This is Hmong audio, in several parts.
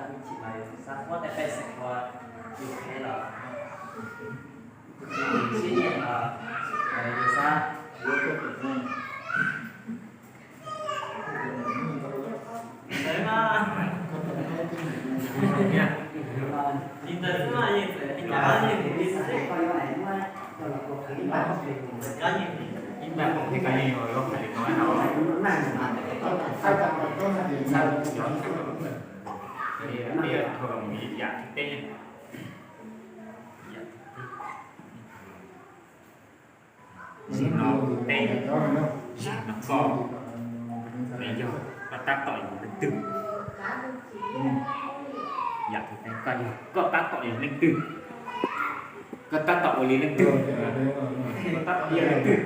Tsis mas yus xav muab tej pej xeem uas yus qhev los, tsis nyiam los yus xav yuav tuaj tus moo. Zim no teb, zim no koj, es yog koj tab tom yog leej twg? Yam tseeb koj yog, koj tab tom yog leej twg? Koj tab tom ua li leej twg? Koj tab tom yog leej twg?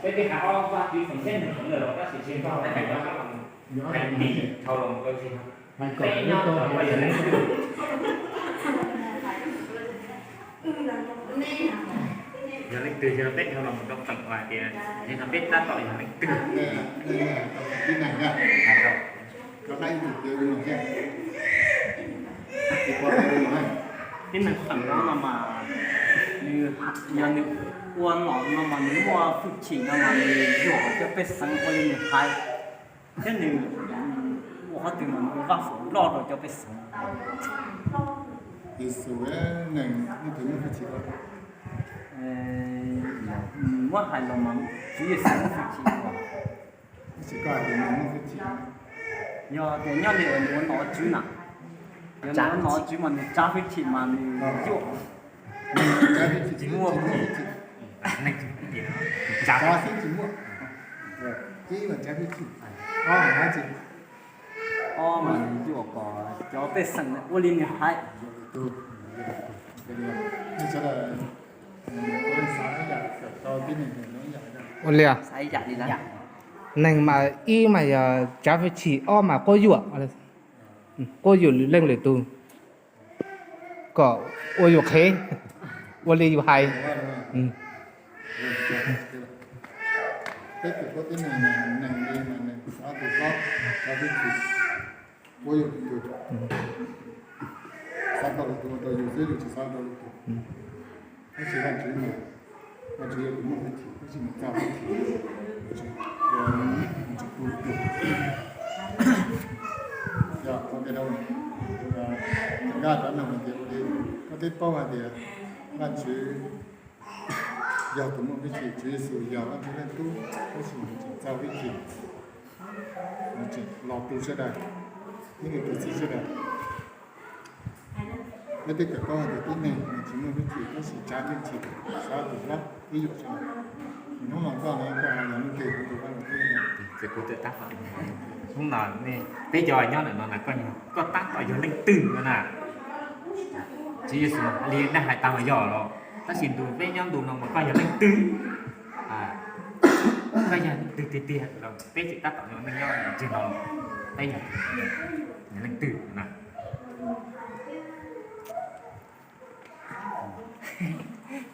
Peb twb hais ob Vajtswv feem thiab nws feem lawm los tab sis tsis tau hais tias hais tim dhau los mus rau tsis, peb nyob rau koj yog leej twg? Yog leej twg, yog peb dhau los mus rau feem uas hais tias yog peb tab tom yog leej twg? Tib neeg na, hais rau, rau qab ib tug twg no thiab. Tib neeg feem no no mas nws, yog nws ua nom no mas nws muaj hwj chim no mas nws yuam cov pej xeem ua li nws hais, thiab nws ua qhov twg mas nws ua vaj huam loj rau cov pej xeem. Yexus neeg leej twg muaj hwj chim? Muab hais los mas Tswv Yexus muaj hwj chim. Tab sis koj hais tias nws muaj hwj chim, yog tias nyob li nws ua nom tswv na, yog nws ua nom tswv mas nws tsav hwj chim mas nws yuam. Tsav hwj chim, tsis muaj hwj chim. Tsav xwb tsis muaj, ib mas tsav hwj chim, ob mas dab tsi? Ob mas nws yuam kom cov pej xeem ua li nws hais. Ua li, neeg mas ib mas yog tsav hwj chim, ob mas quab yuam, quab yuam lwm leej lwm tus, kom ua yus qhev, ua li yus hais. Ua yus lwm tus, xav tau lwm tus ua rau yus xwb, yus tsis xav tau lwm tus. Tab sis Vajtswv, Vajtswv yog tus muaj hwj chim, tab sis nws txo hwj chim, nws tsis pub lwm tus. Yog qhov tias, nkaj cov neeg hais tias ua li, koj twb paub hais tias Vajtswv yog tus muaj hwj chim, Tswv Yexus yog Vajtswv leej tub, tab sis nws tsis txo hwj chim, nws tsis los tu sawv daws, ib tug txiv sawv daws. Peb twb kawm paub hais tias tib neeg nws tsis muaj hwj chim tab sis tsav hwj chim, xav tus hlob ib yuam sawv daws. Hnub no koj no koj yog leej twg, kuv tus koj los twb, hnub no peb cov nyob ntawm no na, koj tab tom yog leej twg no na? Tswv Yexus li nej hais tag los yog los, tab sis ntu peb nyob ntu no mas koj yog leej twg? Koj yog leej twg tiag tiag los peb tseem tab tom nyob neej nyob ntseg no, peb yog leej twg na?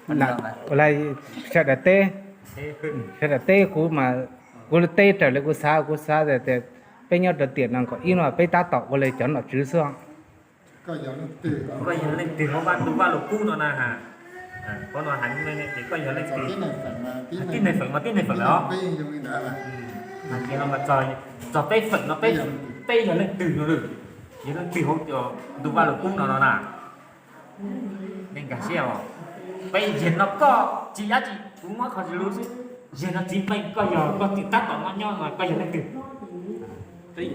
Sawv daws teb, sawv daws teb kuv mas, kuv teb raws li kuv xav, kuv xav tias peb nyob rau tiam no kom ib no peb tab tom ua li cov nom tswv xwb. Koj yog leej twg hauv vaj, tus Vaj Lug Kub no na? Koj no hais ces koj yog leej twg? Tib neeg feem mas tib neeg feem lawm os. Hais tias no mas txog peb feem no, peb yog leej twg no lawm? Yog leej twg hauv ntu Vaj Lug Kub no no na? Nej nkag siab os. Peb yog no koj tsis dab tsi, kuv muab qhov tsis lub xwb. Yog no txiv neej koj yog, koj tseem tab tom nyob nyob no koj yog leej twg? Peb,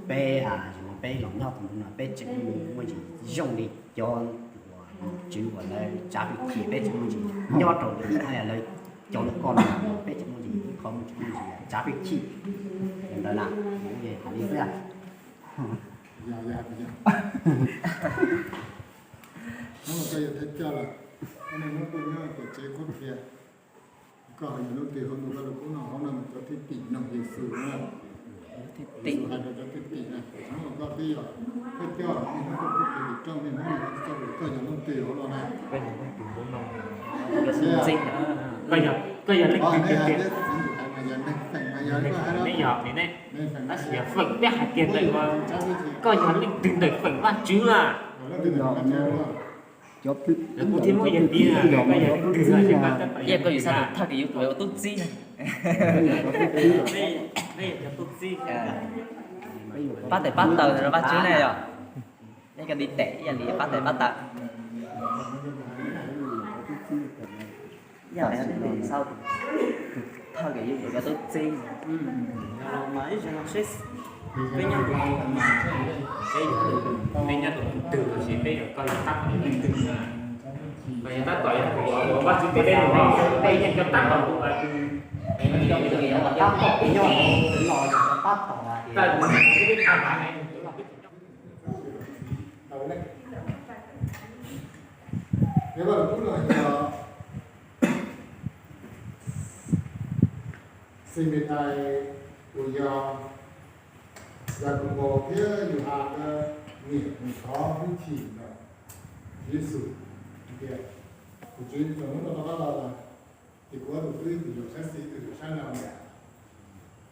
peb, peb los nyob tus no peb tseem muaj ntsis zoo li cov nom tswv uas lawv tsav hwj chim, peb tseem muaj ntsis nyob rau lawv cov lawv koj no, peb tseem muaj ntsis ib qho muaj ntsis tsav hwj chim ntawd na, hais li xwb. Hnub no koj yog thawj coj lawm, hnub no koj nyob tom tsev qhuab qhia, koj yog leej twg hauv ntu Vaj Lug Kub no, hauv no mas cov thwj tim mloog Yexus na. Yexus hais rau cov thwj tim na, hnub no koj Koj coj nej Hmoob tuaj pub kev tim rooj, nej Hmoob yuav txoj lus koj yog leej twg hauv no na. Koj yog leej twg tiag tiag? Nej yog li ne, tab sis yog feem peb hais tiag ntawm, koj yog leej twg ntawm feem Vajtswv na? Kuv thiaj muab yog tiag, koj yog leej twg na, ces koj tab tom yog koj yus sab tus thawj kws yus tus ua tub txib. Nej yog cov tub txib. Pab tes pab taw no Vajtswb ne yog. Nej cov ntiv tes ib yam li pab tes pab taw. Ib yam li nej sau tus thawj kws yus tus cov tub txib. Mas ib zaug no seb peb nyob tus twg mas, peb yog tus, peb nyob tus twg los sis peb yog koj yog tab tom yog leej twg na. Mas yog tab tom yog tus uas Vajtswv tes dej los, peb yeej cov tab tom tus uas tab tom tus uas tab tom Vajluskub no yog Xenpetais uas yog Yakaunpaus thiab Yauhas nkawd niam mus thov hwj chim ntawm Tswv Yexus tias, tus Tswv, txog hnub no rov qab los lawm, ces kuv ob tug tub, ib tug zaum sab xis, ib tug zaum sab laug,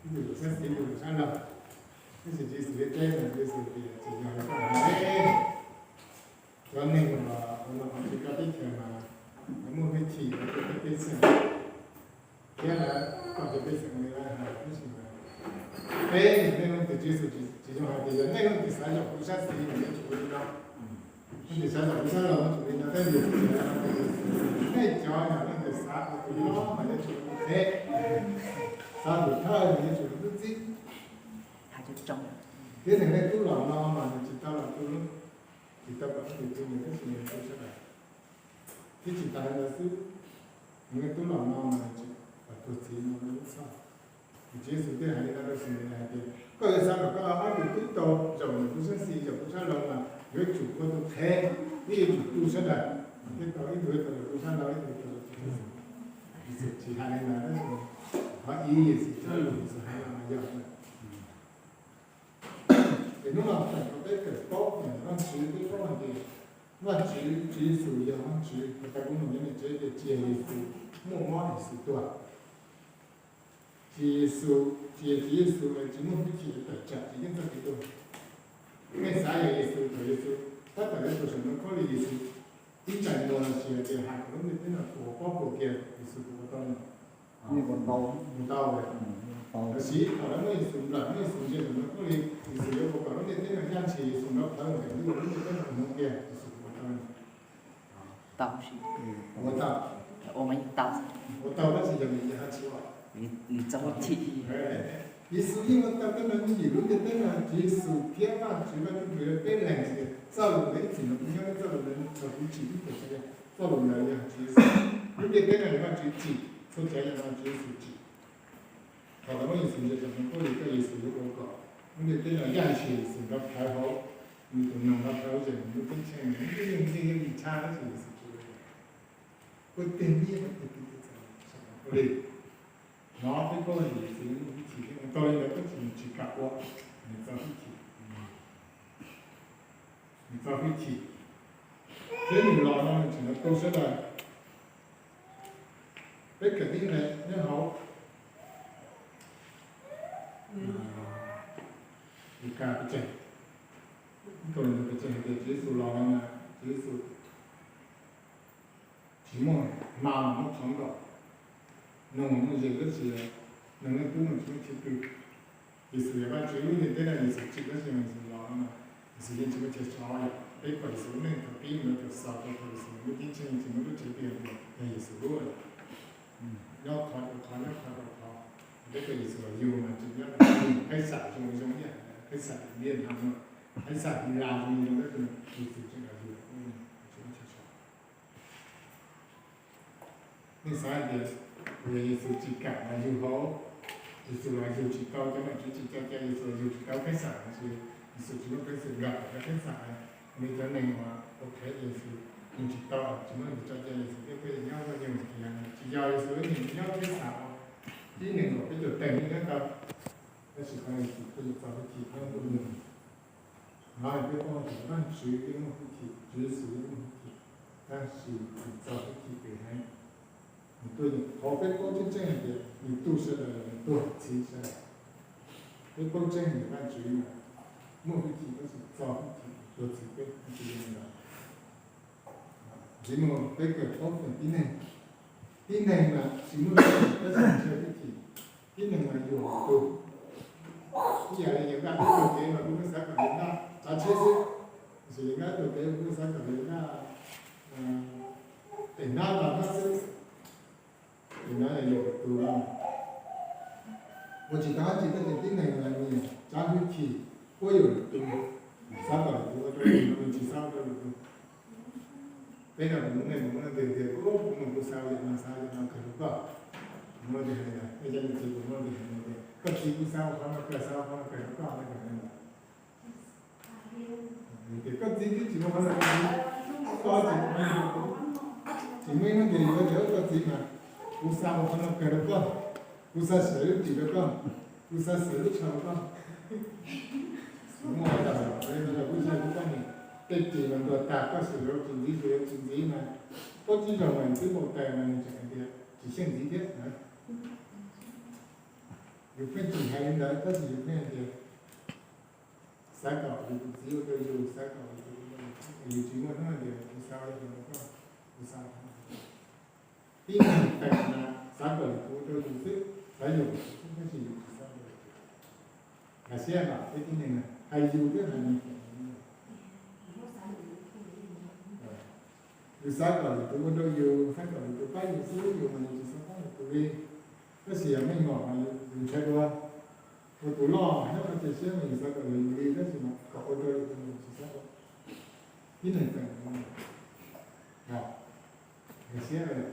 ib tug zaum sab xis, ib tug zaum sab laug. Tab sis Tswv Yexus teb tias, Tswv Yexus tias, tsis yog li koj hais. Cov neeg uas los ua nom ua tswv koj teb chaws mas lawv muaj hwj chim rau peb pej xeem thiab lawv kom cov pej xeem li lawv hais, tab sis mas peb, nej leej twg, Tswv Yexus tsis, tsis zoo hais tias yog nej leej twg xav zaum kuv sab xis mas yuav tsum ua li no, leej twg xav zaum kuv sab laug yuav tsum li no, tab sis nej cov yog leej twg xav ua tus hlob mas yuav tsum ua tus qhev, xav ua tus thawj mas yuav tsum ua tub txib. Thiab neeg nej tub los no mas nws tsis tau los tu, tsis tau kom leej twg tu nws, tab sis nws tu sawv daws. Thiab tsis tas li ntawd xwb, neeg nej tub los no mas nws tsis kom tuag txhiv no lub txhoj. Ces Tswv Yexus thiaj hais li no rau Xenpetais hais tias, koj yuav xav kom koj ob tug tub tau zaum ntawm kuv sab xis, zaum kuv sab laug mas yuav tsum ua tus qhev, thiab yuav tsum tu sawv daws, thiaj tau ib tug tau zaum kuv sab laug, ib tug tau zaum kuv sab xis. Yexus tsis hais li ntawd, tab sis qhov ib Yexus txoj lus Yexus hais no mas yog ntawd. Ces hnub no feem kom peb kawm paub ntawm Vajtswv, peb paub hais tias Vajtswv, Tswv Yexus yog Vajtswv, Phau Ntawv Kub Meej nyob ntawm tsev tias tsis yog Yexus muaj mob, Yexus tuag. Tsis yog Yexus, tsis yog Tswv Yexus es tsis muaj hwj chim tawm tsam tsis yeej txoj kev tuag. Nej xav yog Yexus, thaum Yexus tab tom yuav tuag saum ntoo khaub lig, Yexus ib ntsais muag los sis hais tias hais kom lub ntiaj teb no puas pob puas kiag, Yexus puas ua tau li? Ua tau. Tab sis thaum lawv muab Yexus nplawm, muab Yexus ntsia saum ntoo khaub lig, Yexus yuav ua kom lub ntiaj teb no yaj ntshes Yexus nrov plhawv, nws ua lub ntiaj teb no hmoov kiag, Yexus puas ua tau li? Tau, ua tau. Ua mas yeej tau. Ua tau tab sis yog nws ho tsis ua, nws txo hwj chim. Yexus yeej ua tau tej no, yeej vim lub ntiaj teb no Tswv Yexus thiab Vajtswv Vaj Tswv Nplog yog peb leeg, txoj lus ntawd ib txwm no kuv nyob, txoj lus ntawd txog kuv tsis ib puas tsav yog txoj lus ntawd yog Tswv Yexus. Lub ntiaj teb no yog Vajtswv tsim, txhua tsav yog Vajtswv Yexus tsim. Thaum lawv muab Yexus ntsia saum ntoo khaub lig, Yexus yuav ua kom lub ntiaj teb no yaj ntshes Yexus nrov plhawv hauv, nws tus noog nrov plhawv hauv, ces nws lub ceeb tsheej nws yeej yeej yeej tshab tab sis Yexus tsis ua li ntawd. Kuj tiag nyiaj tiag tiag txog saum ntoo khaub lig. Hnov peb paub hais tias Yexus yeej muaj hwj chim thiab ua tau li ntawd tab sis nws tsis kam ua, nws txo hwj chim. Nws txo hwj chim. Thiab nws los no nws tseem los tu sawv daws. Peb kawm tib nqe nyob hauv Lukas pes tsawg, ib tug pes tsawg hais tias Tswv Yexus los no mas Tswv Yexus tsis muaj hma los muab qhov nkaum, noog muaj zes tab sis neeg leej tub no tsis muaj chaw pw. Yexus yog Vajtswv lub ntiaj teb no Yexus tsim tab sis mas Yexus los no mas Yexus yeej tsis muaj chaw so li. Peb pom Yexus lub neej thaum pib mus rau thaum xaus rau thaum Yexus lub ceeb tsheej yeej tsis muaj lub tsev pw hais tias yog Yexus lub lawm. Nyob qhov rau qhov, nyob qhov rau qhov. Peb pom Yexus los yug mas tseem nyob rau qhov qhib xam zoo zoo ib yam, qhib xam tias ntiaj teb no, qhib xam tis las zoo zoo tab sis Yexus tseem los yug, tsis muaj chaw so. Nej xav hais tias, yog Yexus tsis kam los yug hauv, Yexus los yug tsis tau, cov nom tswv tsis tso cai Yexus los yug tsis tau qhib xam, tab sis Yexus tsis muaj peev xwm los cov qhib xam, li cov neeg uas ua qhev Yexus yug tsis tau, tsis muaj leej twg tso cai Yexus thiab pheej nyob ua yug tias tsis yog Yexus ib leeg nyob qhib xam, tib neeg nkaum peb caug tawm nyob tau. Tab sis qhov Yexus pheej txo hwj chim nyob ua yug. Hnov peb paub tias Vajtswv yeej muaj hwj chim, Tswv Yexus yeej muaj hwj chim, tab sis nws txo hwj chim pes heev. Nws tuaj, qhov peb paub tseeb tseeb hais tias nws tu sawv daws, nws tuag txhiv sawv daws. Peb paub tseeb tias Vajtswv mas muaj hwj chim tab sis txo hwj chim tuag txhiv peb, Vajtswv yeej ntawd. Ntxiv mus peb kawm paub feem tib neeg. Tib neeg mas tsis muaj hwj chim tab sis ntshai hwj chim. Tib neeg mas yuam lwm tus. Ib yam li yawg Ntaj tuaj taug kev mas kuv xav kom yawg Ntaj tsav tsheb xwb, tab sis yawg Ntaj tuaj taug kev kuv xav kom yawg Ntaj tes hnab nqa hnab xwb. Tus no yog yuam lwm tus. Ua tsis tau dab tsi tab sis tib neeg mas nyiam tsav hwj chim, quab yuam lwm tus, xav kom lwm tus ua rau nws, nws tsis xav ua rau lwm tus. Peb no kuv muaj neej kuv muaj leej twg tias kuv mus kuv xav ua li no xav ua li no kawg rau koj, kuv muaj leej twg hais tias, nej cov niam txiv kuv muaj leej twg hais tias koj txiv kuv xav ua qhov no kawg, xav ua qhov no kawg rau koj, nej kawg ne. Tias koj txiv twb tsis muaj qhov no, koj tsis, tsis muaj ib hnub twg yuav tias koj txiv mas kuv xav ua qhov no kawg rau koj, kuv xav sawv lub ris rau koj, kuv xav sawv lub tsho rau koj. Muaj tas los kuv tsis yog kuv poj niam, tej ris los ntuag tas koj sawv yuav tsis ntxiv, sawv yuav tsis ntxiv mas koj tib zaug mas twb npau taws mas nws tseem hais tias tsis xyeej ntxiv thiab na. Yus pheej tsis hais li ntawd tab sis yus pheej hais tias xav kom yus tus txiv ua rau yus, xav kom yus tus, yus tsis muaj hnub tias kuv xav ua li no rau koj, kuv xav ua li no rau koj. Tib neeg feem mas xav kom yus tus ua rau yus xwb, xav yuam yus xwb tab sis yus tsis xav ua li no. Hais siab mas peb tib neeg hais yus thiab hais nws feem. Yus xav kom yus tus ua rau yus, xav kom yus tus pab yus xwb, yus mas yus tsis xav pab yus tus li. Tab sis yog meej mom mas yus ntshai dua, ua tus loj nyob qhov cia siab mas yus xav kom yus li, tab sis mas kom ua rau yus tus yus tsis xav ua. Tib neeg feem hais siab lawm.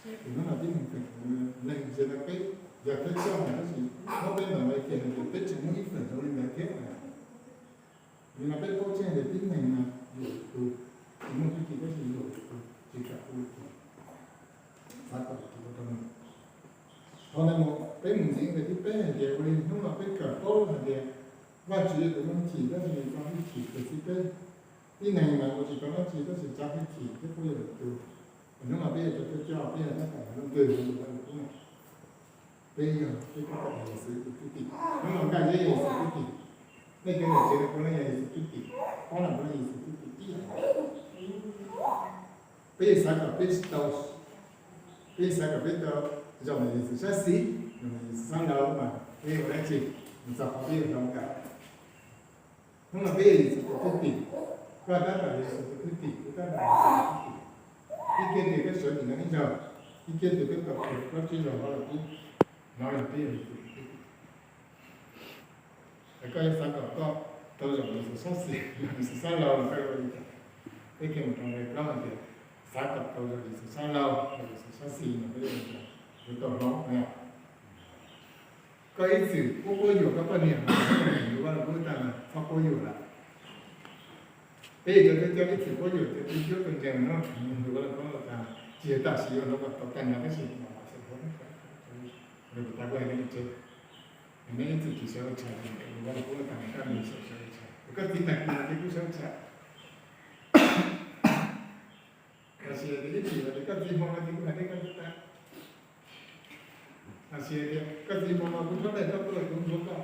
Tus no tib neeg feem, neeg ntsia rau peb, yog thawj coj mas tab sis muab peb ntawm no kiag hais tias peb tseem muaj ib feem zoo li ntawd thiab. Vim no peb paub tseeb tias tib neeg mas yuam tus, tsis muaj hwj chim tab sis yuam tus, tsis kam ua tus, xav kom tus ua rau nws. Qhov ntawd peb mus ntxiv nqe thib peb hais tias ua li hnub no peb kawm paub hais tias Vajtswv yog tus muaj hwj chim tab sis nws txo hwj chim tuag txhiv peb. Tib neeg mas ua tsis tau dab tsi tab sis tsav hwj chim thiab quab yuam lwm tus. Hnub no peb yog cov thawj coj, peb yog tab tom leej twg los ua tus qub no, peb yog peb tab tom yog Yexus tus thwj tim. Hnub no Nkaj Zeb yog Yexus thwj tim, nej cov niam tsev no puav leej yog Yexus thwj tim, Pob no puav leej yog Yexus thwj tim ib yam. Peb yeej xav kom peb tsis tau, peb yeej xav kom peb tau zaum ntawm Yexus sab xis, zaum ntawm Yexus sab laug mas peb yuav ua dab tsi, mus txog qhov peb yuav hloov nkawd. Hnub no peb yog Yexus tus thwj tim, koj tab tom yog Yexus tus thwj tim, kuv tab tom yog Yexus tus thwj tim. Ib kiag tias peb sawv ntawm no ib zaug, ib kiag tias peb tau plaub tsib zaug hlob los kub, no yog peb yog Yexus tus thwj tim. Es koj yuav xav kom koj tau zaum Yexus sab xis, Yexus sab laug los koj yuav ua li cas? Peb kiag mus rau nqe plaub hais tias xav kom tau zaum Yexus sab laug, Yexus sab xis no peb yuav ua li cas? Yuav tau hloov na. Koj ib txwm quab quab yuam koj poj niam, yus vaj lus kub tag mas txhob quab yuam lawm. Peb yog cov thawj coj ib txwm quab yuam cov tub ntsuab tus ntseeg no, yus vaj lus kub tag, tsis yog tam sim yuav hloov kom tau tag nrho tab sis mam mam xyaum hloov, kuv tag kuv hais nej tsev, nej ib txwm tsis sawv ua tshais, yus vaj lus kub tag mas koj mus xyaum sawv ua tshais, koj txiv tag kis mas nej kuj sawv ua tshais. Los sis tias ib txwm tias koj txiv hmo no ces kuv hais nej koj txiv tag. Los sis tias koj txiv hmo no kuv rhaub dej rhaub tuaj kuv ntxuav koj.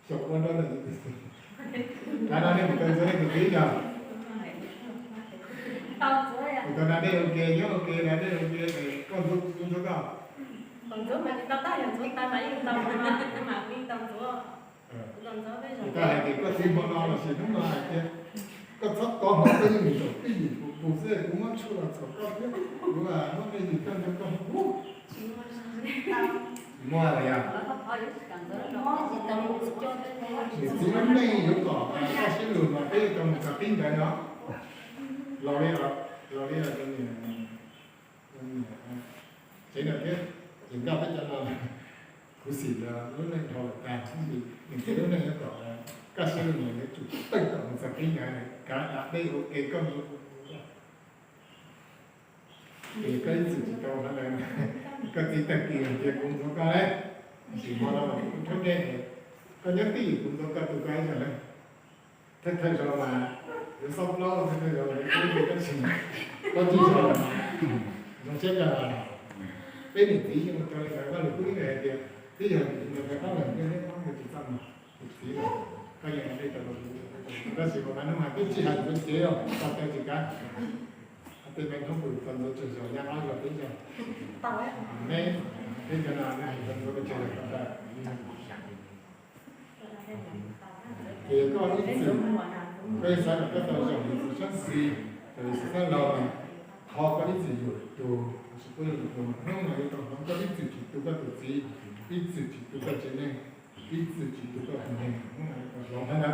Xyaum ua nrog ntawm yus tus txiv. Kav no nej mus tau ntxuav nej tus txiv yog? Mus tau nrog nej ua ke, nyob ua ke nrog nej ua ke, koj ntxuav kuv ntxuav koj. Koj hais tias koj txiv hmo no los sis hnub no hais tias koj txhob kov hlo koj yeej mus zaum twj ywm pus pus xwb, kuv muab tshuaj los txhaum koj thiab, kuv muab dej ywm koj ntxuav koj. Tsis muaj los yog? Niam txiv lub neej yuav kom kaj siab lug mas peb yuav tau mus txog qib ntawd no. Los li, los li tsev no thiab, ces nkaj peb cov no, kuv xim los lub neej dhau lawm tag, niam txiv lub neej yuav kom kaj siab lug mas yuav tsum tawj kom mus txog qib ntawd, kav dab dej ua ke koj ntxuav kuv ntxuav koj. Ces koj ib txwm tsis tau hais lawm, koj txiv tag kis hais tias kuv ntxuav koj lauj, sim hmo no mas kuv rhaub dej, koj nyob twj ywm kuv ntxuav koj tus koj ib zaug lauj. Thawj thawj zaug mas yuav xob plaub, thawj thawj zaug mas yuav kub li tab sis plaub tsib zaug mas zoo siab kawg. Peb niam txiv yeej ua raws li ntawd, Vajluskub ib hais tias twb yog niam txiv ntawd pab lawm, neb pab nws tsis txaj muag, niam txiv lawm, koj yeej ua dej rau, tab sis mas hnub mas twb tsis hais ntxuav cev os, txog taw tsis kav. Tej me hnub pus txog ntxuav tsawg zaus, nyab ob zaug peb zaug, neb, peb cov no neb hais txog ntxuav pes tsawg zaus tau taw. Ces koj ib txwm, koj ib xav kom koj tau zaum Yexus sab xis, zaum Yexus sab laug mas, qhov koj ib txwm yuam tus, tus hnub no yuav tau hloov, koj ib txwm tsis tu koj tus txiv, ib txwm tsis tu koj tsev neeg, ib txwm tsis tu koj tus neeg, hnub no yuav tau hloov hab na.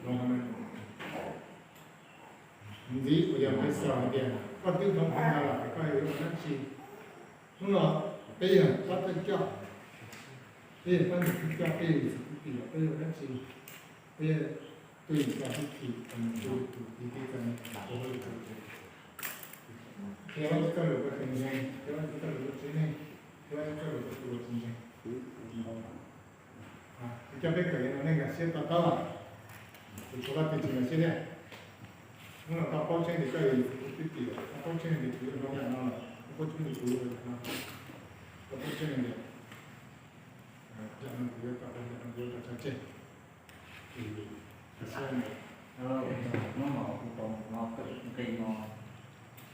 Hloov hab na. Ntxiv kuv yog qhia xaus hais tias koj twb hloov hab na lawm, koj yuav ua dab tsi? Hnub no peb yog pab thawj coj, peb yog pab niam thawj coj, peb yog Yexus Khetos, peb yuav ua dab tsi? Peb tuaj yeem cov hwj chim, tus tij txawm ua hauj lwm rau tsev, qhia Vajtswv txoj lus rau tus ntseeg, qhia Vajtswv txoj lus rau tsev neeg, qhia Vajtswv txoj lus rau tus uas tsis ntseeg. Kuv coj peb kawm no nej nkag siab to taub lawm, kuv tshuav koj twg tsis nkag siab thiab. Hnub no koj paub tseeb tias koj yog Yexus Khetos, koj paub tseeb tias kuv yuav hloov yam no lawm, koj paub tseeb tias kuv yuav ua yam no, koj paub tseeb tias yam no kuv yuav tau, yam no kuv yuav tau tso tseg. Hnub no kuv tau mus no kawm nqe no,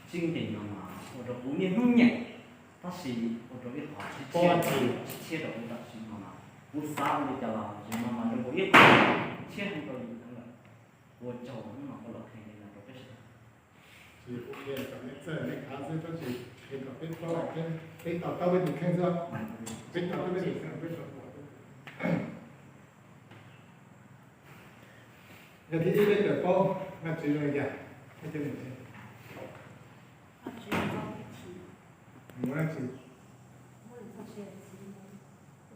tsib nqe no mas ua rau kuv niaj hnub nyeem, tab sis ua rau ib qho tshiab rau kuv tam sim no na. Kuv xav ua li cas los tsis no mas rau kuv ib qho tshiab heev rau yus heev lawm. Ua tsaug hnub no koj los qhia nqe no rau peb sawv daws. Tsis qhia kom nej txawj nej khav xwb, tab sis qhia kom peb paub, peb to taub peb tus kheej xwb. Peb to taub peb tus kheej, peb to taub. Yog thib ib peb kawm paub Vajtswv zoo li cas, peb cov niam tsev, nws muaj dab tsi,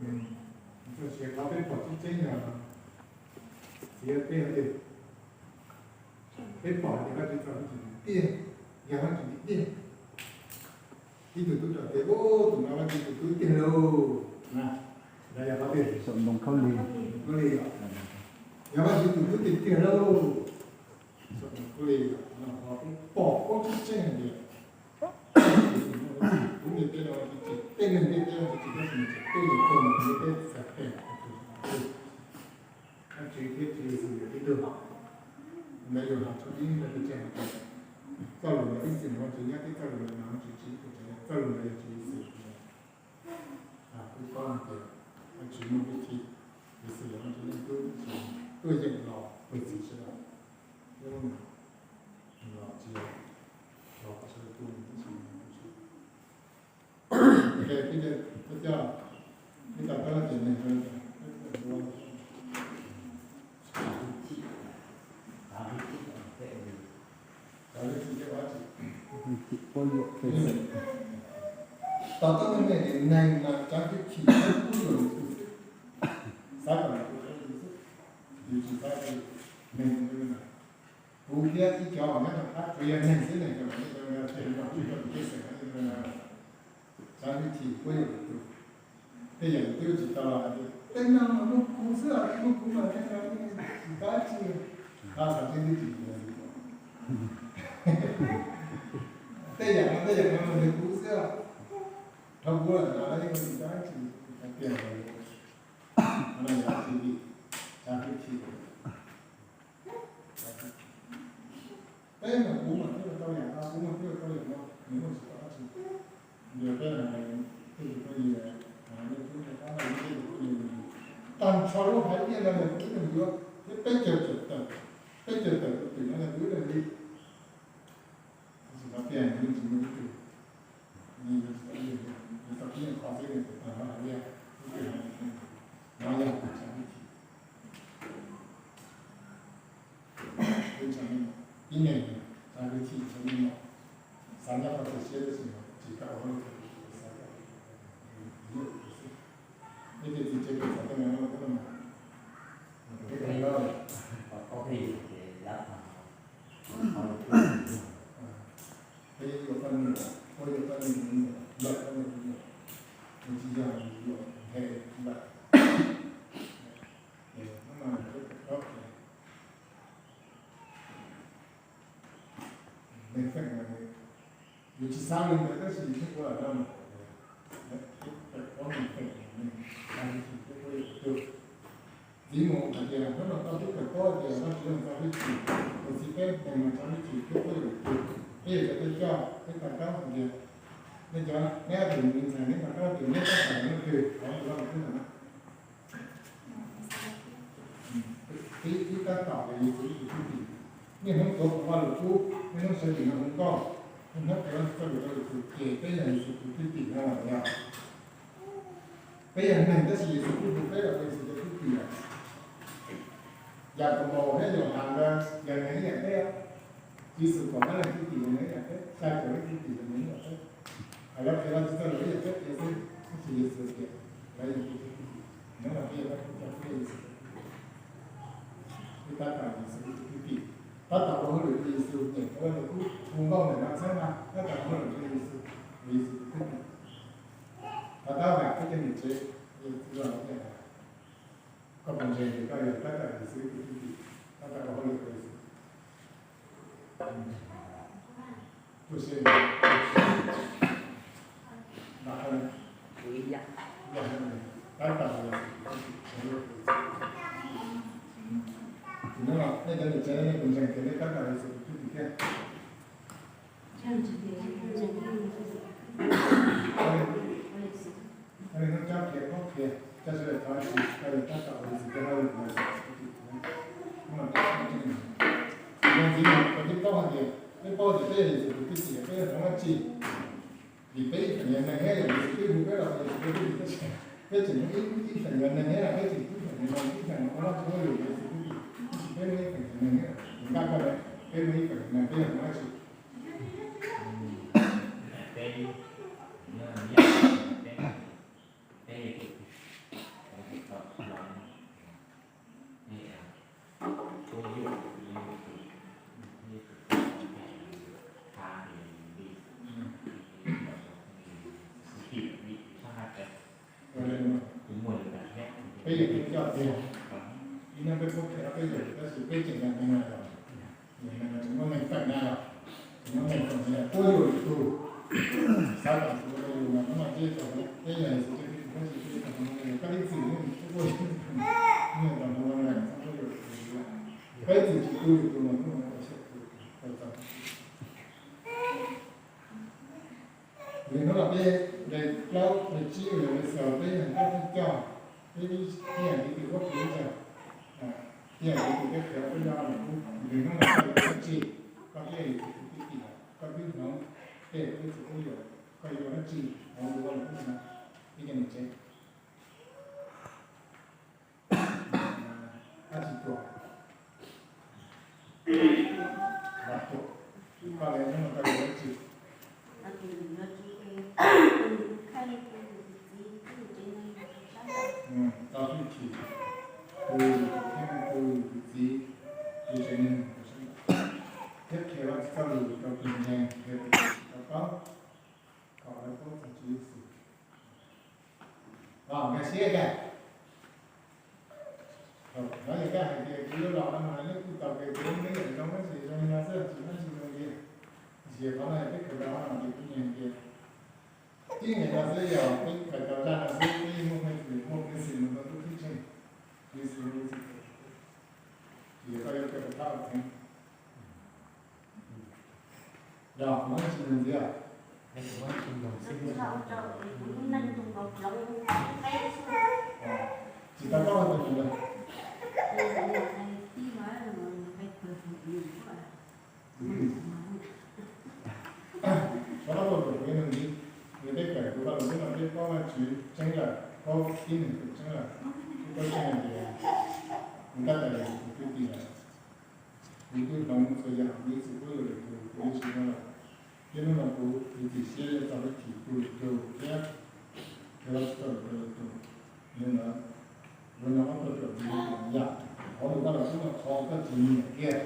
nws txoj sia qhov peb pom tseeb tseeb yog txiv peb hauv twg. Peb pom hais tias Vajtswv txo hauv tsev tiag, yog Vajtswv tiag tiag. Ib tug tub rog tias, ub, tus no Vajtswv tus tub tiag lauj. Los yog qhov twg? Saum ntoo khaub lig. Khaub lig os. Yog Vajtswv tus tub tiag tiag lauj. Saum ntoo khaub lig os, no qhov peb pom paub tseeb tseeb hais tias kuv ntiaj teb no tsis, tej neeg ntiaj teb no tsis, tab sis nws tseem tuaj mus tuag ntiaj teb txhais tes Vajtswv thiab Tswv Yexus yog tib tug. Ntawd yog hais txog ib qho peb tseeb hais tias txoj lus ntawd ib txwm yog Vajtswv nyob thiab txoj lus ntawd yog Vajtswv tsis, txoj lus ntawd yog Tswv Yexus. Kuv paub hais tias Vajtswv muaj tib si, Yexus yog Vajtswv leej tub, tuaj yeem los pab txiv sawv daws. Thiab los tsis yog los kom sawv daws tu nws, tab sis nws tu siab. Peb cov, peb cov tab tias neeg zoo li cas, peb cov ua tom toj me me tias neeg mas tsav hwj chim, kuj yuam lwm tus, xav kom lwm tus, yus tsis xav neeg. Kuv thiab ib cov uas nyob rau qab tsuas yog neeg xwb, neeg tsuas yog neeg, tsuas yog neeg, tsav hwj chim, kuj yuam lwm tus. Tej yam twb tsis tau los hais tias tej no mas muaj kuv xwb, muaj kuv mas tej no yeej tsis tau dab tsi. Qhov tseeb twb tsis yog li. Tej yam no tej yam no mas nws kuv xwb, dhau kuv lawm no yeej tsis tau dab tsi. Hais tias no yog dab tsi li? Tsav hwj chim. Peb mas kuv mas thiaj tau yam no, kuv mas thiaj tau yam no, nws muaj tsis tau dab tsi. Yog peb hais tej phooj ywg, nej twb nco qab no, tej phooj ywg, tag nrho lub haiv neeg no yog kuv ib leeg yuav, thiab peb caug tawm, peb caug tawm tus twm no yog kuv ib leeg li. Tab sis qhov tiag nws yeej tsis muaj ib tug, nws tau ib leeg qhov xwb, nws tag nrho haiv neeg, ib tug haiv neeg no yog tsav hwj chim. Ib tug me nyuam, ib neeg tsav hwj chim, ib tug me nyuam xav nyob qhov txawv siab tab sis tsis kam ua hauj lwm, xav kom ib tug xwb. Ib tug txiv tsev kws xav tej no los koj los mas, ib tug loj, peb yuav poj niam, peb yuav poj niam, yuav poj niam, nws tsis yog yuav nqe lawm. Hnub no kuv Neeg feem no, yus tsis xav li ntawd tab sis yus thiaj ua lam no, peb feem no, neeg txaj hwj chim thiab peb yuav ua tug. Ntxiv mus hais tias hnub no tau peb kawm paub tias Vajtswv yog txaj hwj chim, tus txiv peb neeg mas txaj hwj chim thiab peb yuav ua tug. Peb yog cov thawj coj, peb to taub hais tias nej cov, neb ob tug me ntxhais neb to taub tias neb tab tom yog leej twg hauv tus Vajluskub ntawm no. Peb tab tom yog Yexus ib tug thwj tim. Niaj hnub tuav Vajluskub, niaj hnub sawv tsees nrog hu nkauj, niaj hnub tuav txoj lus rau Yexus ces peb yog Yexus tus thwj tim no los yog. Peb yog neeg tab sis Yexus kuj hu peb los ua Yexus tus thwj tim lawm. Yakaunpaus thiab Yauhas nkawd yog neeg ib yam peb, Yexus kaum leej thwj tim yog neeg ib yam peb, xya caum leej thwj tim yog neeg ib yam peb. Hais lawv qhia Vajtswv txoj lus ib yam peb qhia xwb, tab sis Yexus tias lawv yog kuv tus thwj tim. Nyob los peb yog Vajtswv cov thwj tim, peb tab tom Yexus tus thwj tim, tab tom ua hauj lwm rau Yexus, nyeem Vajluskub, hu nkauj ntawm no txheeb no, tab tom ua hauj lwm rau Yexus, Yexus tus thwj tim. Thov tab vam peb cov niam tsev, txiv los tias koj puas ntseeg tias koj yog tab tom Yexus tus thwj tim, tab tom ua hauj lwm rau Yexus? Tus se, tab tom, no nej cov niam tsev nej puas ntseeg tias nej tab tom Yexus tus thwj tim thiab? Hnub cob qhia, hnub qhia, coj sawv daws thov Yexus, koj yog tab tom Yexus tus thwj tim. Ntxiv mus, peb paub hais tias, peb paub tias peb yog Yexus tus thwj tim, peb yog hmoov dab tsi? Vim peb ib feem yog neeg thiab, yog Yexus twb hu peb los Yexus tus thwj tim tab sis peb tseem muaj ib, ib feem yog neeg thiab, peb tseem ib feem yog neeg, ib feem ua Vajtswv hauj lwm Yexus tus thwj tim, tab sis peb muaj ib feem yog neeg thiab, nqa koj, peb muaj ib feem yog neeg, peb yog hmoov dab tsi? Peb yog peb coj tiag, ib hnub peb pub qhia peb yog, tab sis peb tseem yog neeg na los, yog neeg los tseem muaj neeg feem na los, tseem muaj neeg feem na los quab yuam lwm tus. Xav kom tus ua rau yus mas hnub no peb tau, peb yog Yexus tus thwj tim tab sis peb tau hmoov, koj ib txwm yeej quab yuam, yeej tau hmoov lawm, txhob quab yuam lwm tus. Peb txwm tsis tu lwm tus mas hnub no tau siab tu, tau txog. Vim hnub no peb nqe plaub nqe tsib uas yog nqe xaus, peb yog nkauj thawj coj, peb ib yam li tus huab tais ib yam, ib yam li tus teb qhia peb nyob lawm, vim hnub no koj yuav ua dab tsi, koj twb yog Yexus tus thwj tim lawm, koj twb hloov tej peb txoj quab yuam, koj yuav ua dab tsi hauv lub vaj lus kub no, ib co niam tsev. Dab tsi tuaj? Vam tuaj. Koj li hnub no koj yuav dab tsi? Txo hwj chim, tu yus tus kheej, tu yus tus txiv, tus tsev neeg, tus sab nraud, thiab qhia Vajtswv txoj lus rau tus ntseeg, qhia rau tus tsis tau paub, kom lawv paub txog Tswv Yexus. Nkag siab kag. Lawv yog koj hais tias kuv yuav los no mas nej kuj tau kev, kuv neb yam zoo tab sis zoo li no xwb, tsis muaj dab tsi zoo li. Tiam sis qhov no yog peb kawm tau no ces kuv nyiam hais tias tib nqe no xwb yog peb kawm tau zaj no xwb, peb yeej muaj peev xwm, muaj peev xwm mus rau lub teb chaws Yexus, Yexus, ces yog koj yuav kawm tau thaj ua txheeb. Yog, muaj dab tsi nug ntxiv os? Tsis tau paub hais tias nws yog. Koj paub tus kuv nug ntxiv, nws peb kawm kuv Vajluskub no peb paub Vajtswv tseeb lawm, paub tib neeg tus tseeb lawm, peb paub tseeb hais tias kuv tab tom yog Yexus tus thwj tim lawm. Kuv twb hloov txhua yam, kuv ib txwm quab yuam lwm tus, kuv yuav tsis ua lawm. Thiab hnub no kuv tus txim siab yuav txo hwj chim tu lwm tus thiab qhia Vajtswv txoj lus rau lwm tus. Yog li ntawd, kuv no ob tug ruam ntxiv yam, hauv lus Vajluskub no qhov koj tsis nyiam kiag,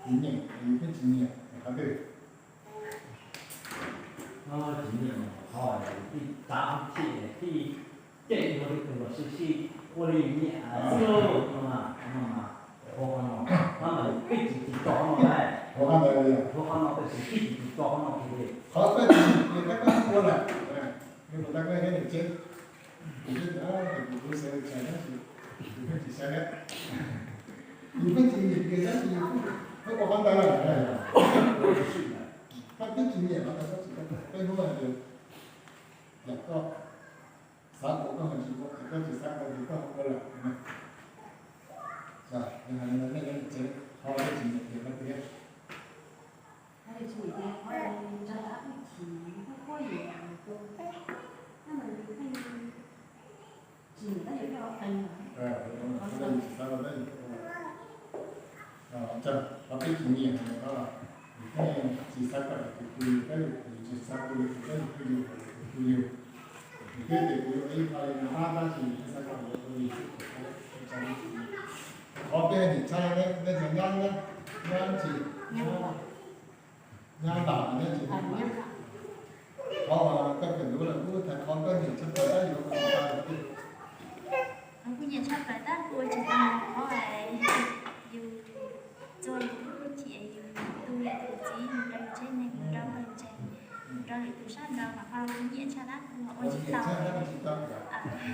tsis nyiam, yus twb tsis nyiam, qhov twg? Tsis nyiam qhov yus tij txav hwj chim, tij cem luag tej tus los sib sib ua li nyiam xwb no mas, no mas, qhuav qhov no, no mas peb tsis tsis tso no lauj. Qhuav qhov ntawd li, qhuav qhov no peb Qhov koj tsis nyiam ces koj ua lawm. Yog kuv tau koj ib niam tsev, kuv twb ntawd kuv kuv xav li cas tab sis kuv pheej tsis xav li. Yus pheej tsis nyiam ces tab sis yus pheej ua qhov ntawd lawm. Koj twb tsis nyiam qhov ntawd tab sis koj pheej ua tias yam koj xav ua koj ho tsis ua, koj tsis xav ua ces koj ho ua lawm. Yog hais li no nej cov niam tsev, qhov koj tsis nyiam ces koj twb Qhov peb tsis nyiam no, yus pheej tsis xav kom yus tus phooj ywg, yus tsis xav tus yus tus phooj ywg, yus tus yus, yus twb tias kuv yuav ib qho li no tab sis yus xav kom yus tus yus xwb. Qhov peb nyiam tshaj nej cov nyab, nyab tsis, nyab ntam nyab tsis, qhov koj kawm ntawv lawm kuv thaiv qhov koj nyiam tshaj plaws tab yuav ua tsis tau. Kuv nyiam tshaj plaws tab kuv ua tsis tau qhov yus txua yus lub thiab yus tu yus tus txiv mus rau yus tsev neeg, mus rau pawg ntseeg, mus rau lwm tus sab nraud mas qhov kuv nyiam tshaj tab kuv ua tsis tau.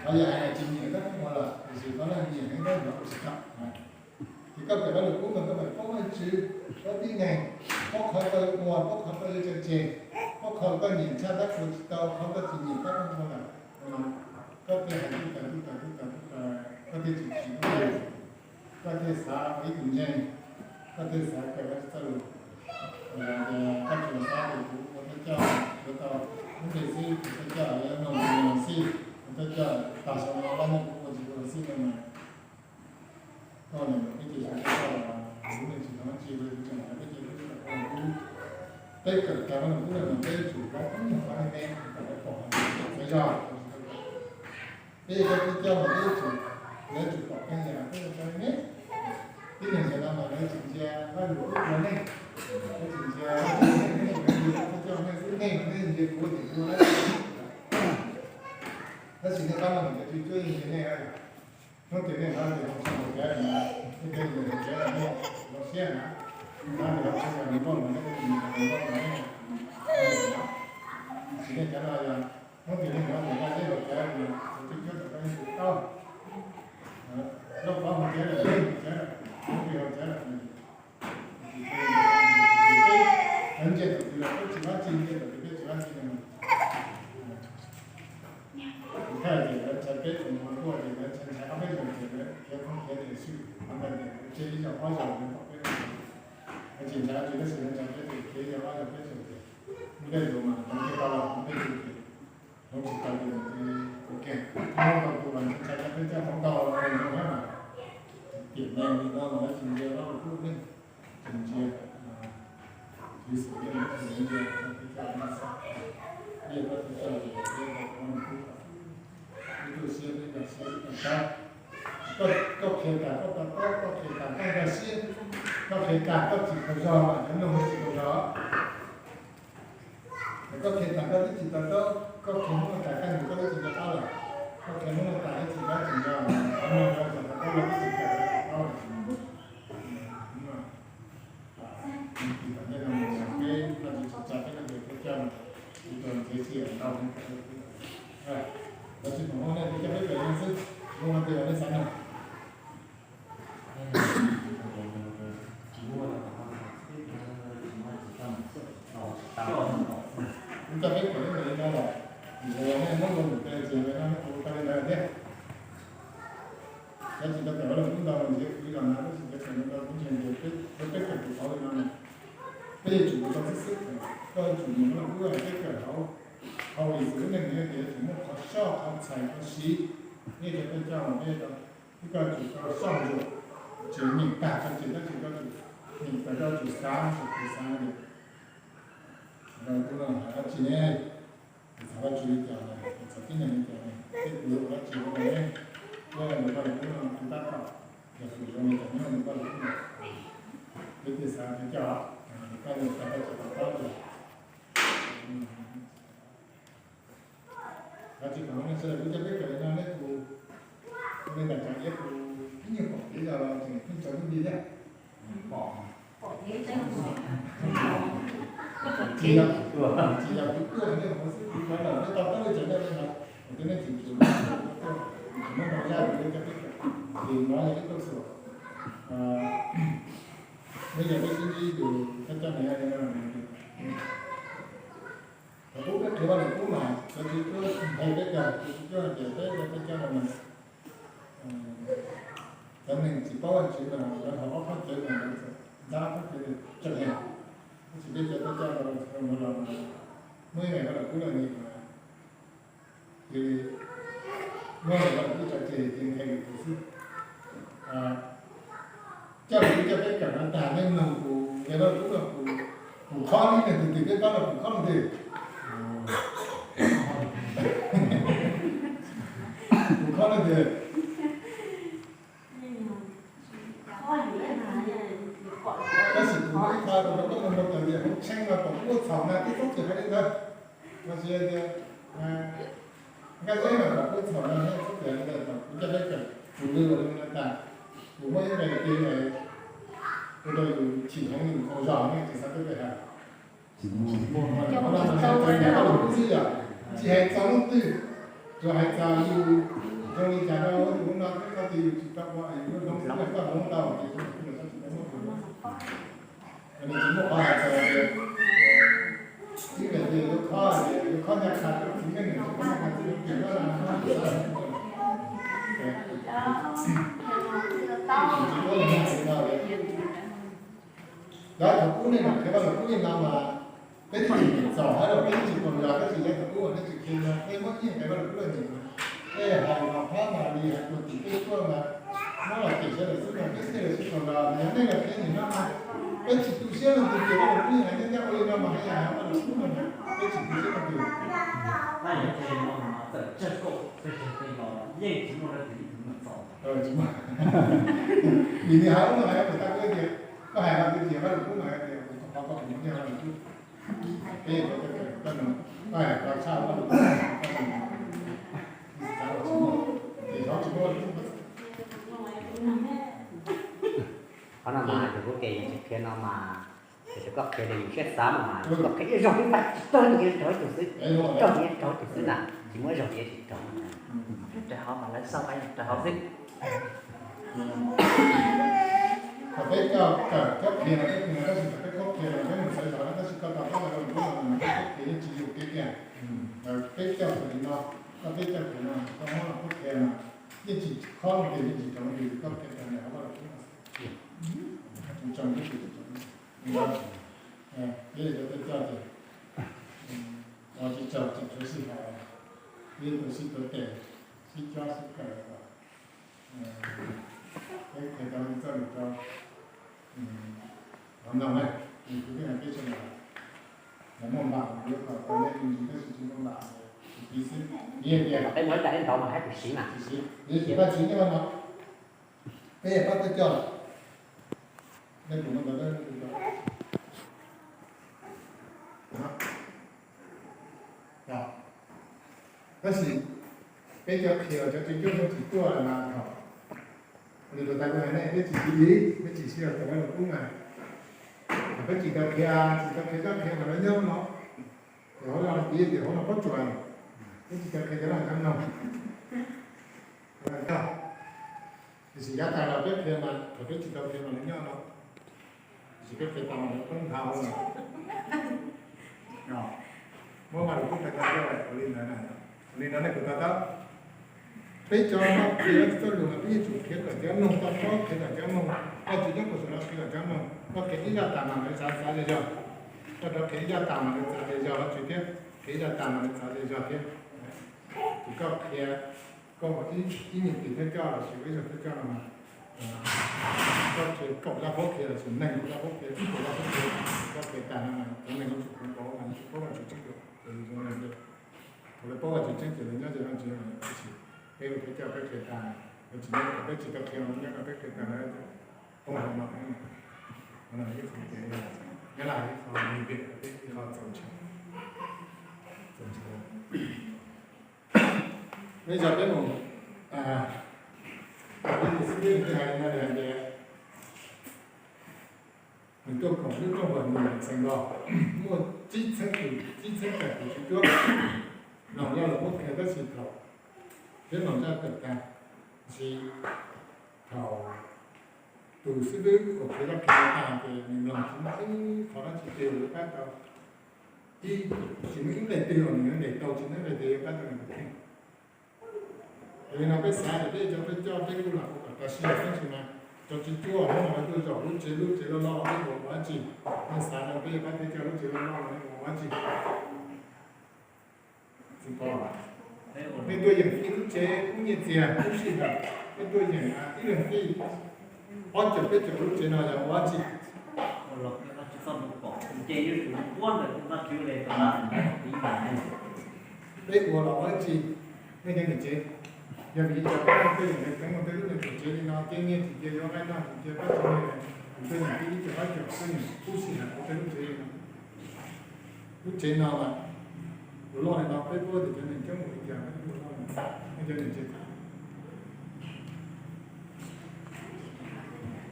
Qhov yog hais tias tsis nyiam tab kuv ua lawm, tiam sis qhov nyiam heev tab yuav ua tsis tau. Ces koj kawm Vajluskub mas koj mam paub Vajtswv, paub tib neeg, paub qhov koj yuav ua, paub qhov koj yuav tso tseg, paub qhov koj nyiam tshaj tab kuv ua tsis tau, qhov koj tsis nyiam tab koj ua lawm. Koj thiaj hais tub tas tub tas tub tas tub tas, koj thiaj tsis tsis tub tas, koj thiaj xav ua ib tug ntseeg, koj thiaj xav kawm Vajtswv txoj lus. Tias koj tsuas xav tias kuv ua thawj coj yuav tau lub npe xwb, ua thawj coj yuav mloog xwb, ua thawj coj tas xyoo no lab nyob kuv ua tsis ua xwb no mas koj niam peb ces xyov koj lub neej tsis hnov tsis ua tsis tseem peb ces lub tsis tau koj lub peb kawm tag lub nub lawm mas peb yuav tsum paub ib nyuag qhov me me kom lawv pom hais tias peb txawv zog. Peb yog koj thawj coj mas peb yuav tsum, lawv tsum pom koj yam peb ua tau me me. Tib neeg sawv daws mas lawv tsis ntsia Vajluskub ua neej, lawv tsis ntsia Vajtswv ua neej, lawv ntsia thawj coj neej xwb, neeg mas nej ntsia kuv ces kuv lawm. Tab sis nej pab no cov tswv cuab yeej ntsia nej. Hnub twg nej hnov tias ho tsis haus cawv no, nej cov yeej haus cawv no nej zoo siab na. Hnov tias ho tsis haus npoj no nej yeej haus npoj no. Tab sis nej cov no yog hnub twg nej hnov tias Vaj Zeb haus cawv no, cov tswv cuab rau koj yeej tsis tau. Lub qhov haus cawv lawm, haus cawv lawm, hnub twg haus cawv lawm. Peb ntsia tus twg los peb tsis ua dab tsi, ntsia tus twg peb tsis ua dab tsi no. Kuv thaj ces lawv ntshai peb tus mus tuaj ces lawv ntshai ntshai ob peb zaug ces lawv khiav phooj khiav ywg xwb, qhov ntawd ces lawv tseg ib zaug ob zaug lawv pom peb. Lawv tsis ntshai dab tsi tab sis lawv ntshai peb ces khiav ib zaug ob zaug peb zaug ces ntej tus mas lawv thiaj tau los peb tus ces hloov tsis tau ces ua kiag hloov tau tus mas ntshai ntshai peb coj hloov tau los zoo thiab mas tiam neeg li no mas lawv tsis ntsia Vajluskub neej, tsis ntsia txiv xwm yeej tsis ntsia peb coj neej xwb. Peb yog koj thawj coj ces peb tau Vajluskub kom peb tu siab peb nkag siab peb nkag siab. Koj qhia tas koj to taub, koj qhia tas koj nkag siab, koj qhia tas koj tsis tau zog mas cov mloog tsis tau zog. Koj qhia tas koj twb tsis to taub, koj qhia Hmoob tas koj nug koj twb tsis to taub lawm. Koj qhia Hmoob tas twb tsis to taub tsis nco, qhov no yog tsis to taub los twb tsis kawm tsis to taub. Peb no tsis tsa peb no ces peb coj tus ntxhiv xij ntau. Lawv tsis pom Hmoob nej coj peb pem no xwb, Hmoob no twg los nej xav nug. Kuv coj peb pem lub npe li no los, nej muab lus npe tsis yog li no, kuv tau li ntawd thiab. Cov tsis tau kawm Vajluskub ntau los ntxiv kuv los na, tab sis cov kawm ntau kuv ntseeg tias peb, peb kawm tus qauv li no na, peb yuav tsum ua tau xwb xwb. Koj yuav tsum nyiam Vajluskub, peb kawm hauv, hauv Yexus lub neej no ces yuav tsum muaj qhov soj qhov txhais qhov siv. Nej cov thawj coj mas peb tau, peb koj tsum tau soj ntsuam, tsis nyeem tag tso tseg, koj tsum, koj tsum nyeem tag koj tsum xav, tsum xav tias Vajluskub no hais dab tsi ne, kuv xav Vajtswv li cas, kuv xav tib neeg li cas, thiab kuv yuav ua dab tsi rau ne. Thiab Vajluskub no kuv tab tom yog kuv zoo li cas nyob nws Vajluskub no. Peb thiaj xav peb coj, koj nyiam tas koj tsis tau paub tias Vajtswv foom hmoov nej sawv daws kuv coj peb kawm li no, neb tus, tus li nram tseem iab tus ib nyuag pom kev zog los tseem pheej tsaus ntuj nti thiab. Pom, pom kev tseeb, Tsis yog, tsis yog kuv tuaj nej mus xwb, kuv cov lawm nej tau tau li cov nej no, kuv twb nej tsis tsum, tsis muaj nrog yaj kuv li cov peb cov, ces no yog ib tug tuaj. Nej yog peb sib ntsib tus thawj coj no, thaum ub peb qhia Vaj Lus Kub mas cov txiv tub nthe peb cov, txiv tub hais tias peb cov thawj coj no mas cov neeg tsis paub Vajtswv mas lawv haus ob phab cawv mas lawv ntab ob phab cawv tseem neeg. Tab sis peb cov thawj coj no los muaj ib daim Vaj Lus Kub los nim mas cia li muab daim Vaj Lus Kub tso tseg ces nthe lwm tus xwb. Coj kuv coj peb kawm no tag nej mloog kuv daim Vaj Lus Kub no, kuv khob ib leeg twg twg peb pab no kuv khob leej twg? Kuv khob leej twg? Tab sis kuv muaj ib qho rau koj mus rau tias kuv tshee mas kom kuv ua txhaum na, twb txhob txwm hais li ntawd. Los sis tias nkaj zeb mas kom kuv ua txhaum na, txhob txwm hais li ntawd, kom kuv coj peb kawm, kuv lwm ua li no tas. Kuv muaj ib nqe kev ua rau yus chim heev, yus txaus zog ne, tsis xav peb peb hais. Tsis hais txog leej twg, tsuas hais txog yus zoo li cas rau tus no thiab, koj tias yus tsis tau ua, yus lub hlob xwb koj hloov tau ces tsis muaj qhov hais txog tias, nws tsis muaj qhov hais txog tias ib daim tias yuav khob, yuav khob ncaj qha rau txiv neej, yuav khob ncaj qha txiv neej tias no, tsis muaj li no li no. Yav thaum ub nej mam qhia Vaj Lus Kub li no mas peb twb tsis txaus hais los peb twb tsis pom yog, tab sis yav thaum ub nej tsis qhia no, peb muab ib nqe Vaj Lus Kub los nim mas, peb hais los phab mas li hais tus tim peb tuaj mas muab los cem sawv daws xwb mas peb thiaj li sib koom los, yog nej los qhia nim no mas peb tsis tu siab leej twg ces Vaj Lus Kub yeej hais nyob nyob ua li no mas haj yam hais Vaj Lus Kub no mas peb tsis tu siab leej twg. Vim nws hais ub no hais ub, tab kuv tias koj hais no kuv tias Vaj Lus Kub mas tias kuv qhov koj tus muaj nyiaj Vaj Lus Kub. Peb yuav koj kawm koj no, koj hais koj tshaj Vaj Lus Kub, koj tus tsis muaj, ces xyov tsis muaj Vaj Lus Kub. Qhov no mas yog kuv tias yus tsis qhia no mas, tiam sis koj qhia li yus siab xav no mas, koj qhia ib zaug twb tsis tau, nyias raug ib tug xwb, raug nyias raug ib tug xwb na, tsis muaj ib zaug tias tsis raug. Raws hauv mas lawv xauj ib raws hauv xwb. Thaum peb coj kawm cov qhia no, peb qhia no tab sis thaum peb qhia no peb mus xav zog no tab sis koj tau peb los ua lus no mas peb qhia yeej tsis yog kev tiag. Peb coj xws li no, koj peb coj qhia no, koj muab los peb qhia no, yeej tsis khob tias yeej tsis raug li koj qhia tag nrho koj los peb no. Tsis raug, yeej tsis raug. Peb cov peb coj ces ua tsis raug ces tsuav sij hawm, peb tsuav sib tuav tes, sib cob sib kawm. Peb qhia tau txoj lus rau hov no na, kuv twb hais peb sawv daws, muaj npam yuav kom tau nej me ntsis tab sis tsis muaj npam, tiv xwb. Piv tias peb muaj ib daim ntau mas hais tias siv mas, piv tias Vajtswv nyob no, peb yog pab peb coj, nej puas muaj ntawd? Tab sis peb cov qhia los cov tsis cuab tsis tuaj lawm mas thaum nws tus tais kuv hais nej, peb tsis siv, peb tsis siv los tau Vaj Lus Kub mas, peb tsis tau qhia, tsis tau qhia cov qhia mas lawv nyob no, ces hauv no piv tias hauv no pob tsuas, peb tsis tau qhia cov no cov no. Tiam sis yav tag los peb qhia mas thaum peb tsis tau qhia mas lawv nyob no, tiam sis peb qhia tau mas lawv poob nthav no. Muab Vaj Lus Kub qhia tau ua li ntawd na, ua li ntawd nej puas to taub? Peb cov no qhia txoj lus mas peb yeej tsum qhia kom cov mloog tau paub, qhia kom cov mloog, koj tsis nyob puas saum no qhia kom cov mloog, koj qhia ib zaj tas mas lawv xav xav zog zog, koj rov qhia ib zaj tas mas lawv xav zog zog thiab, qhia ib zaj tas mas lawv xav zog zog thiab. Ces koj qhia, koj ib nyuag tis thawj coj los sis ib zag thawj coj no mas, koj qhia kaum zaj paub qhia los sis nees nkaum zaj paub qhia, ib puas zaj paub qhia, koj qhia tas no mas cov neeg yuav tsum paub, paub mas yuav tsum paub Vajtswv tseeb, thaum lawv paub Vajtswv tseeb ces lawv nyob ze Vajtswv mas tab sis peb ua thawj coj peb qhia tas, lawv tsis nyob, peb tsis tau qhia mas nyob no peb qhia tas lawv poob hauv no. Qhov no ib qho kev, nyob Laj ib qho, ib qho txaus ntshai, txaus ntshai. Peb yog peb mus, peb mus xib peb mus hais li no hais tias, Nws tuaj koom lub rooj uas nws ntxeev los muaj tsib txheeb tus, tsib txheeb tawm tus tswv cuab. Mloog zaj los muab qhia tab sis thaum peb mloog zaj tawm tag, tab sis thaum tus xib fwb uas qhia zaj qhia tag ces nws mloog tsis muaj ib qho dab tsi twg uas yuav pab tau, ib, tsis muaj ib nqe twg uas nws yuav ntes tau, tsis muaj ib nqe twg yuav pab tau nws tus kheej. Yog li no peb xav tias peb cov thawj coj peb kuj los ua kom tag siab, tab sis mas cov tswv cuab hnub no lawv tuaj zaum lub tsev, lub tsev loj loj, peb ua ua dab tsi? Nej xav no peb yuav pab thawj coj lub tsev loj loj no, nej ua ua dab tsi? Txiv Pov, nej tuaj yeem ib lub tsev kub nyiaj txiag kub sij hawm, nej tuaj yeem ib leeg fij ob caug peb caug lub tsev no yog ua dab tsi? Peb ua los ua dab tsi? Nej cov niam tsev, yog vim li cas peb tuaj yeem ntawd, peb mus tej lub niam tsev li no, cia nyiaj tsis cia yuav, nqaij noj tsis cia pab tsis cia, kuv tuaj yeem ib caug ob caug, tuaj yeem kub sij hawm ua tej lub tsev li no. Lub tsev no mas ua loj li no, peb paub tias cov neeg coob mus li cas, peb ua loj li no, nej cov niam tsev tham.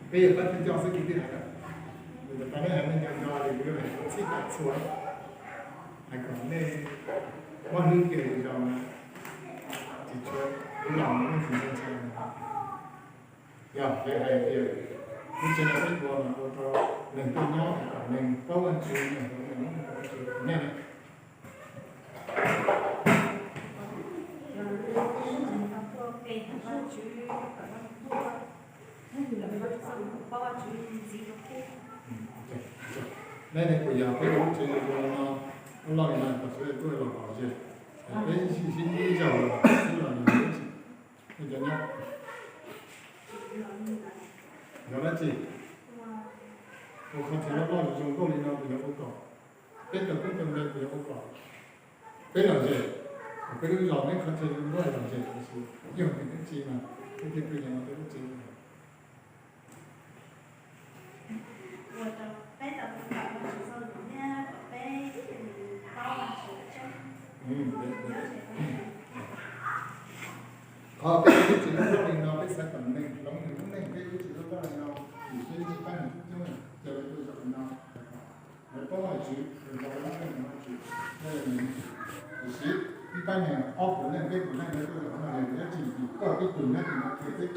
Peb yog pab thawj coj xwb, kuv twb hais lawm, vim rau qhov nej hais nej nco nco li, kuv yuav hais txhij tas txhua, hais kom nej muab hlwb kiag lwm zaus na, tsis tshua, lub los muaj tsis ntshai ntshai. Yog peb hais tias lub tsev no peb ua mas ua rau neeg tuaj nyob, hais kom neeg paub Vajtswv, neeg hlub, neeg hlub Vajtswv, nej ne. Nej ne, kuv yog peb lub tsev ua no, lub loj li no kom sawv daws tuaj los lom zem, peb sib sib ib zaug los xwb los yog dab tsi? Nej cov nyob, yog dab tsi? Ua qhov chaw loj loj zoo zoo nkauj li no kuv yuav ua kom peb tau koob tau npe, kuv yuav ua kom peb lom zem, kom peb lub zos nej qhov chaw zoo nkauj lom zem, tiam sis yog vim dab tsi mas peb thiaj tuaj yeem ua peb lub tsev no? Qhov peb lub tsev loj loj li no peb xav kom neeg hloov nws lub neej, peb lub tsev loj loj li no, vim peb tsis pab neeg coob coob, ces lawv tuaj zaum li no, lawv paub Vajtswv, lawv tau lub neej Vajtswv, tiam sis ib pab neeg ob puas leej peb puas leej lawv tuaj zaum no, yog dab tsi? Vim koj tib tug nyob tim no qhia xwb.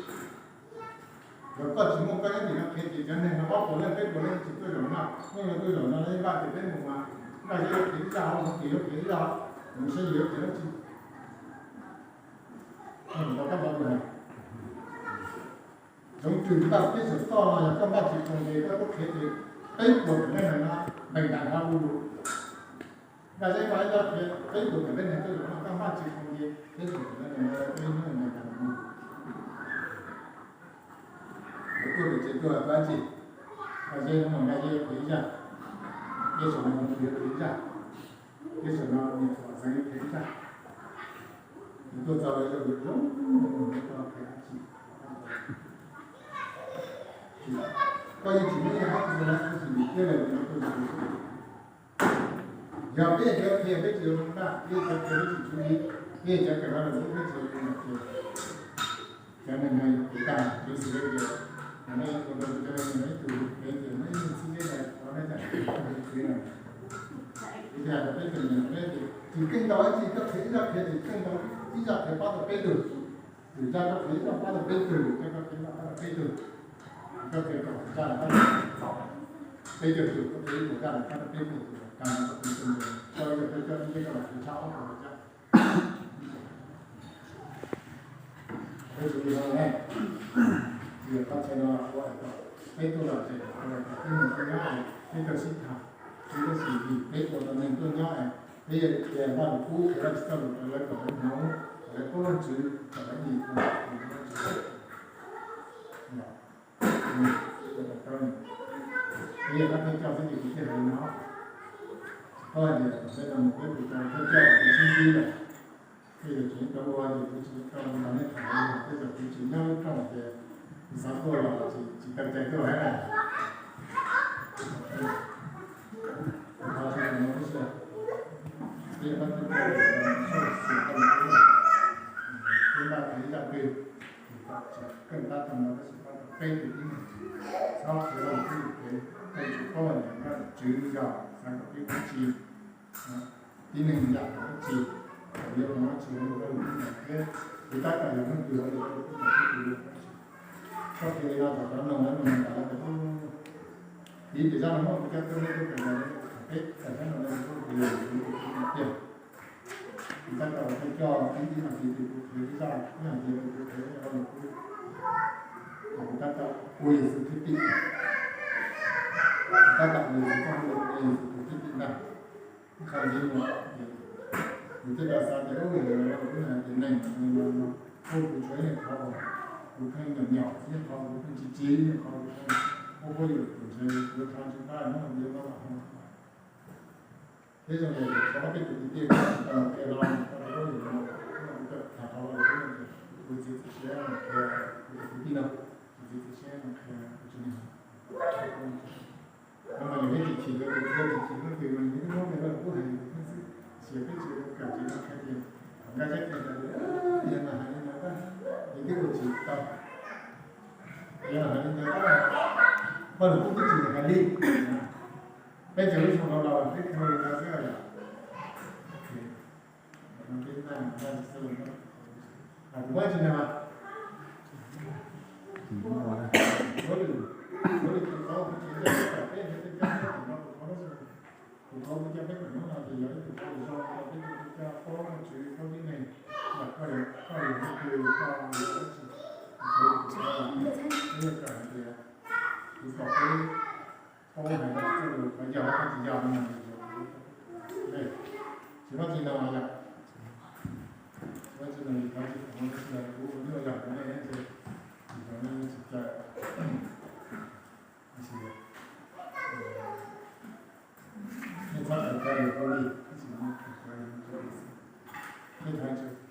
Yog koj tsis muaj koj nyob tim no qhia ces cov neeg no ob puas leej peb puas leej tsis tuaj zaum no, nej yuav tuaj zaum no, nej npaj tias peb mus mas Nkaj Zeb yuav qhia ib zaj, Hmoob Tis yuav qhia ib zaj, Mus Xeeb Yim yuav qhia dab tsi? Tau koj npaj tus hais. Zoov twg npaj peb saum toj no, yog koj npaj tsis khoom ces koj tuaj qhia ces peb puas tawm leej no npeeg tas nrho lug. Nkaj Zeb npaj ib zaj qhia peb puas tawm leej no tuaj zaum no, koj npaj tsis khoom ces peb puas tawm leej no peb hnub npeeg tas lug. Lawv tuaj pem tsev tuaj dab tsi? Nkaj Zeb hnub no Nkaj Zeb yuav qhia ib zaj, Zeb saum no Zeb yuav qhia ib zaj, Zeb saum no niam Tuam Xeeb yuav qhia ib zaj. Nws tuaj txog lawv zoo zoo, lawv tau qhia dab tsi? Koj yeej tsis muaj ib yam dab tsi los, koj tsis dim thiab lawm, lawv tuaj zoo zoo. Yog peb cov qhia peb tsis zoo npaj, peb cov qhia peb tsis txuj ci, peb cov kawm Vajluskub peb tsis zoo npaj, cov neeg no yuav kev tag, Vajtswv xav tias, no ua rau cov neeg no ib tug kev tias muaj ib tug txib teb no, qhov no cas tsis tau Vajtswv no. Ib yam li peb tus niam peb tias tsis keej ntau dab tsi, koj qhia ib zaj qhia tsis keej ntau ib zaj qhia pab tau peb tug, lwm zaj koj qhia ib zaj pab tau peb tug, lwm zaj koj qhia ib zaj pab tau peb tug, koj qhia kaum zaj pab tau peb caug tug, koj qhia ib puas zaj pab tau peb tug, tag no koj qhia txog ntawd, koj yog peb coj ib teb koj los qhia tshaj ob puas zaj. Peb tus no ne, tsis yog qhov chaw no ua hais kom peb tuaj lom zem, ua hais kom peb mus tuaj nyob es peb tau sib tham, peb tau sib vim peb ua tau neeg tuaj nyob es peb yuav qhia Vajluskub, qhia Vajtswv txoj lus rau lawv kom lawv hnov, kom lawv paub Vajtswv, kom lawv dim, kom lawv dim Vajtswv. Peb yog pab thawj coj xwb ces kuv thiaj hais li no. Tsis paub hais tias tom ntej no mus peb kuv tau thawj coj kuv sib ntsib lawm, peb yuav tsum tau ua ces kuv tsis tau nrog nej tham li, peb tau kuv tsis nyob lub rooj ces kuv xav tuaj los tsis tau cai tuaj hab. Qhov no peb sib, peb yog pab thawj coj kuv tau xav tuaj los, peb npaj qhia ib zaj twg, kuv tsis keej pab tau no tab sis pab tau peb tug tib neeg. Txhob qhia Vajluskub yus kev, Vajtswv paub hais tias Vajtswv yog xav kom peb ua dab tsi, tib neeg yam dab tsi, kom yuav ua dab tsi, Vajluskub yog thiab. Kuv tab tom yog hnub twg hauv lwm Vajluskub yog thiab kuv yuav ua dab tsi. Txhob qhia li no, thaum cov noog lawv noog tas lawv tias, vim tias zaj no muaj kuv coj tuaj nej tuaj kawm ntawv, peb kawm zaj no lawv kuj tias tiag. Kuv tab tom coj ib ib hais tias kuv qhia ib zaj, ib hais tias kuv qhia Vajluskub, kuv tab tom ua Yexus thwj tim, kuv tab tom ua Yexus txoj hauj lwm, ua Yexus tus thwj tim ntag. Qhov ntxiv mus ces yus thiaj tau xav tias, ub, Vajluskub hais tias neeg no no no, ua kuv tshuav ib qho uas kuv pheej nyom nyom, ib qho kuv pheej tsis tsim, ib qho kuv pheej ua pob yus tus ntshe kuv thov tsis tau no, kuv yuav tau los hu. Thiab zoo li tias thov peb tus kwv tij tau qhia los tau rau yus no, kuv tau tham qhov Vajluskub no ces kuv txiav txim siab qhia kuv tus kwv tij no, kuv txiav txim siab qhia kuv tsis nyiam. Qhov mas yog peb tsis chim rau tus qhia, tsis chim rau tus mas yus twb muab nws Vajluskub hais yus tus kheej xwb. Tab sis peb tsis ua kam tsis tau qhia ces thaum nkag siab qhia tas tias yog mas hais li ntawd tab, yus twb ua tsis tau. Yog hais li ntawd tab, Vajluskub twb tsis hais li. Peb cov lub xyoo los los peb kawg li no xwb yom. Kuv muab tsis nag, muab li tus qauv kuv tsis nag, peb yog tej coj peb tom no tus qauv, tus qauv kuv coj peb tom no no ces yog ib tus qauv zoo rau peb coj paub Vajtswv paub tib neeg, yog koj yog koj yog ib tug koj yog dab tsi, tus qauv, peb yog kawm hais tias kuv kom peb paub hais Vajtswv txoj lus, qhov yog qhov tsis yog no mas tsis muab tsis nag yom. Tsis muab tsis nag, yus thov tsis tau, tsis yog kuv ua nyuaj yog kuv nej ces tsis yog nej tsis caw. Tab sis nej txhob kawm cov yus ua li, tab sis nej kawm cov yus ua li xwb. Nej thov Vajtswv